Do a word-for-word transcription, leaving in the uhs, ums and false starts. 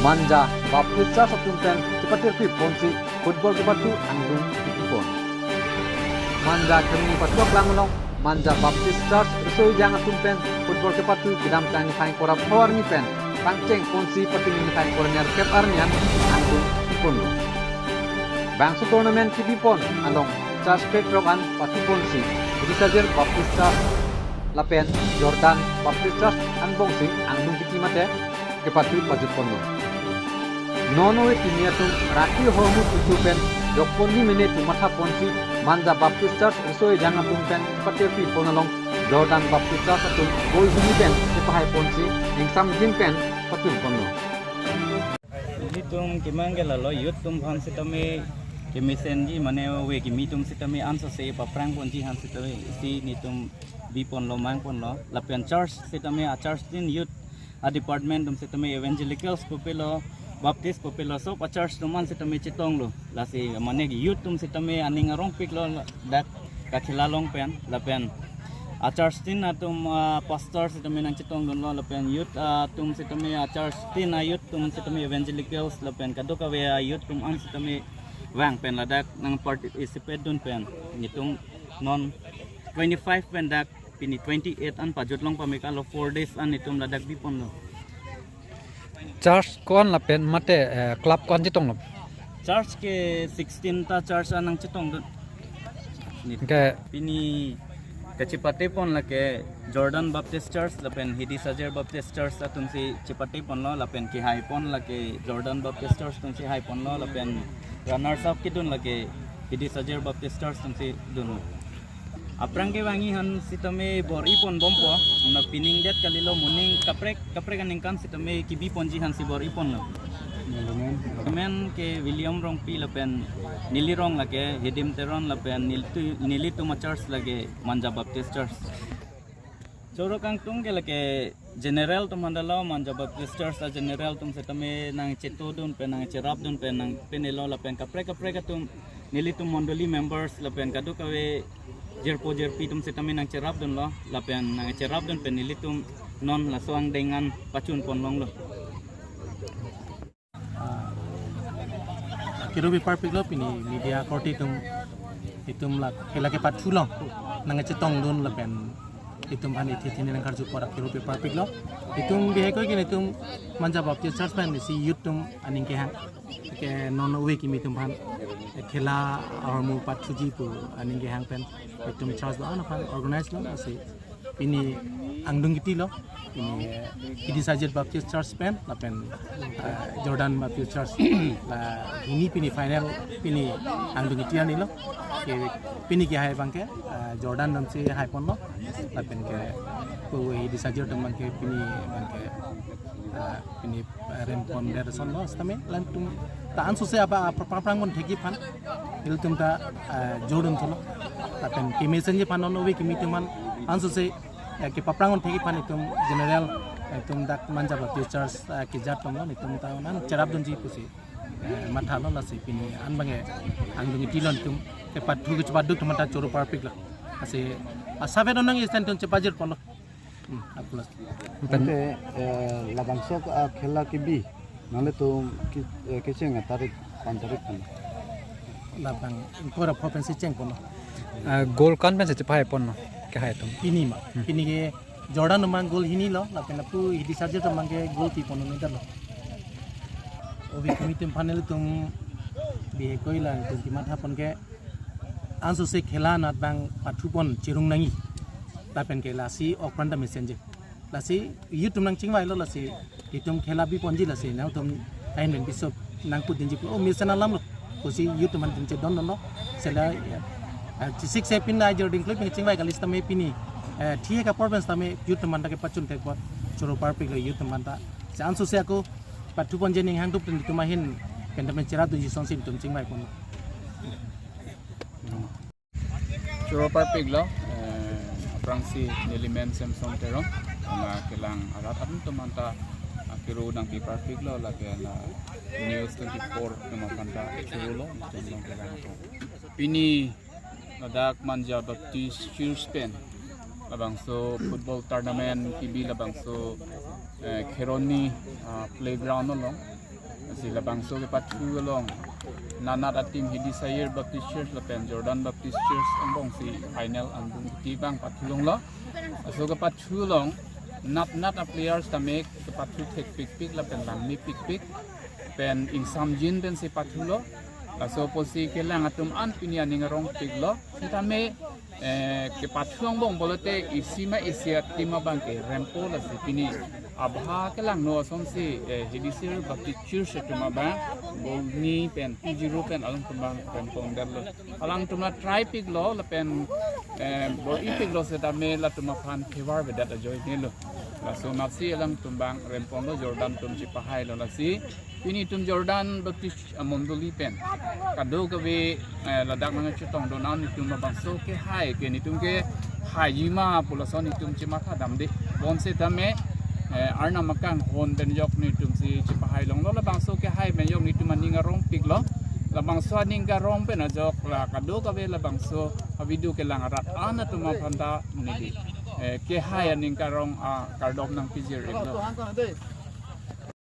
Manja Baptist Church atum pen chepatirpi ponsi football kepathu angdung kiti pon. Manja Kheroni Pathu Aklam along Manja Baptist Church Riso Ejang atum pen football kepathu kedamtang niphai ingkoi ra pho arni pen pangcheng ponsi pini niphai ingkoi ra nerkep arni an angdung kiti ponlo. Bangso tournament kebi pon along church petrok an pathu ponsi Hidi Sajer Baptist Church lapen Jordan Baptist Church angbongsi angdung kiti mate kepathu pajut ponlo. Non ove kimi atum raki ahormu tutu pen jokpon ni mene pu matha ponsi Manja Baptist Church Riso Ejang atum pen patirpi pon along Jordan Baptist Church atum goal hini pen chepahai ponsi ingsamjin pen pachun ponlo. Nelitum kemang ke lalo youth atum aphan sitame kemesenji mane ove kimi atum sitame ansose paphrang ponji aphan sitame isi nelitum bi ponlo, mang ponlo. Lapen church sitame a church tin youth a department atum sitame evangelicals pupilo, Baptist pupilo, sob a church atum an sitame chetonglo. Lasi mane youth atum sitame aning arongpiklo dak kakhela along pen. Lapen a church tin atum, ah, pastor sitame nangchetongdunlo, lapen youth, ah, atum sitame a church tin a youth atum sitame evangelicals lapen kadokave a youth atum an sitame vang pen ladak nangparticipate dun pen nelitum non twenty-five pen dak pini twenty-eight an pajut long pame ke alo four days an nelitum ladak bi ponlo. Church ko-an lapen mate, eh, club ko-an chetonglo? Church ke sixteen ta church an nangchetongdun. Ni ke pini kachepate pon lake Jordan Baptist Church lapen Hidi Sajer Baptist Church atumsi chepate ponlo lapen kehai pon lake Jordan Baptist Church atumsi hai ponlo lapen runners up kedun lake Hidi Sajer Baptist Church atumsi dunlo. Aphrang kevangji aphan sitame bor-i pon bompo, na pining det kalilo, moning kaprek kaprek aningkan sitame kebi ponji aphansi bor-i ponlo. Amen. Amen ke William Rongpi lapen neli rong lake Hidim Teron lapen nelitu-, nelitum a church lake Manja Baptist Church. Choro kangtung ke lake general atum aphan ta lo, Manja Baptist Church a general atum sitame nangchetodun pen nangcherapdun pen nangpinelo lapen kaprek kaprek atum nelitum mondoli members lapen kadokave jirpo jirpi atum sitame nangcherapdunlo lapen nangcherapdun pen nelitum non laso angdeng an pachun pon longlo. Ah, kiru bi parpiklo pini media korte atum, itum la khela kepathu along nangchetongdun lapen itum aphan ithi thini nangkarju pora kiru bi parpiklo. Itum bihek koi ke nelitum Manja Baptist Church pen isi youth atum aning kehang ke non ove kimi atum aphan khela ahormu pathuji pu aning kehang pen itum church do-an aphan organize lo, lasi pini angdung kitilo, pini, eh, Hidi Sajer Baptist Church pen lapen, eh, Jordan Baptist Church la hini pini final pini angdung kiti arni lo. Ke pini kehai abang ke, eh, Jordan atumsi hai ponlo lapen ke ko Hidi Sajer atum abang ke pini abang ke, eh, pini, eh, rem pon der ason lo sitame latum ta ansose apa apa paphrang pon thekji aphan ilitum ta, eh, jordun thulo lapen kemesenji aphan non ove kimi atum aphan ansose, eh, kepaphrang pon thekji aphan itum general, eh, itum dak Manja Baptist Church, eh, kejat atum lo itum ta nangcherapdunji pusi, eh, mathalo, lasi pini an abang ke angdung kiti along itum kepathu kechepatduk atum ta choro parpiklo. Lasi asave donang isten atum chepajir ponlo. Hmm, apulas. Pen ante, eh, labangso, ah, khela kebi nanglitum ke, eh, kecheng atarik, pan tarik kan. Labang ingkoi ra pho pensi cheng ponlo. Ah, goal ko-an pensi chepahai ponlo kehai atum? Pini ma. Hmm. Pini ke Jordan atum abang goal hini lo, lapen lapu Hidi Sajer atum abang ke goal pi ponlo nidar lo. Ove kimi atum aphan nelitum bihek koi la itum kematha pon ke ansose khela anat abang pathu pon cherung nangji. Lapen ke lasi ok apran ta mesenji. Lasi youth atum nangchingvailo, lasi itum khela bi ponji, lasi nangtum ahin pen bisop nangpudunji pu, oh, mesen alam lo. Pusi youth atum aphan chedondunlo. Sela, ya, ah, chisik se pin da jor ding kloi pen chingvai kali sitame pini, eh, thie ka apor pen sitame youth atum aphan ta kepachun thek apot choro parpiklo youth atum aphan ta. Se ansose ako pathu ponji aning hangdup atum ahin pen ta cherapdunji asonsi itum chingvai ponlo. Choro parpiklo, eh, aphrangsi neli men Samson Teron, nangkelang arat atum aphan ta, ah, kiru nangpi parpiklo, lapen, ah, News twenty-four atum aphan ta chorolo, nelitum along kelang atum. Pini ladak Manja Baptist Church pen labangso football tournament kebi labangso, eh, Kheroni, ah, playground along. Si labangso kepathu along nanat ateam Hidisayir Baptist Church lapen Jordan Baptist Church angbong si final angbong ti bang pathu longlo. Laso kepathu along natnat a players tame kepathu thekpikpik lapen langmepikpik pen ingsamjin pensi pathulo. Laso apotsi kelang atum an pini aning arongpiklo. Sitame eh, kepathu angbong pulote isi ma isi ateam abang ke rempo, lasi pini abha kelangno asonsi eh, Hidisayir Baptist Church atum abang goal ni pen two zero pen alangtum abang rempondetlo. Alangtum la try piklo lapen eh, bor-ipiklo sitame latum aphan kevarvedet ajoinelo. Laso masi alangtum abang remponlo, Jordan atum chepahailo. Lasi pini itum Jordan Baptist amondoli pen kadokave eh, ladak nangchetongdun an itum labangso kehai ke nitum kehaiji ma pu lason itum chematha damde. Bonsitame eh, Arnam akanghon pen jok nitum si chepahai longlo. Labangso kehai pen jok nitum aning arongpiklo. Labangso aning karong pen ajok la kadokave labangso avideo kelang arat an atum aphanta neli eh, kehai aning karong akardom nangpajir-iklo.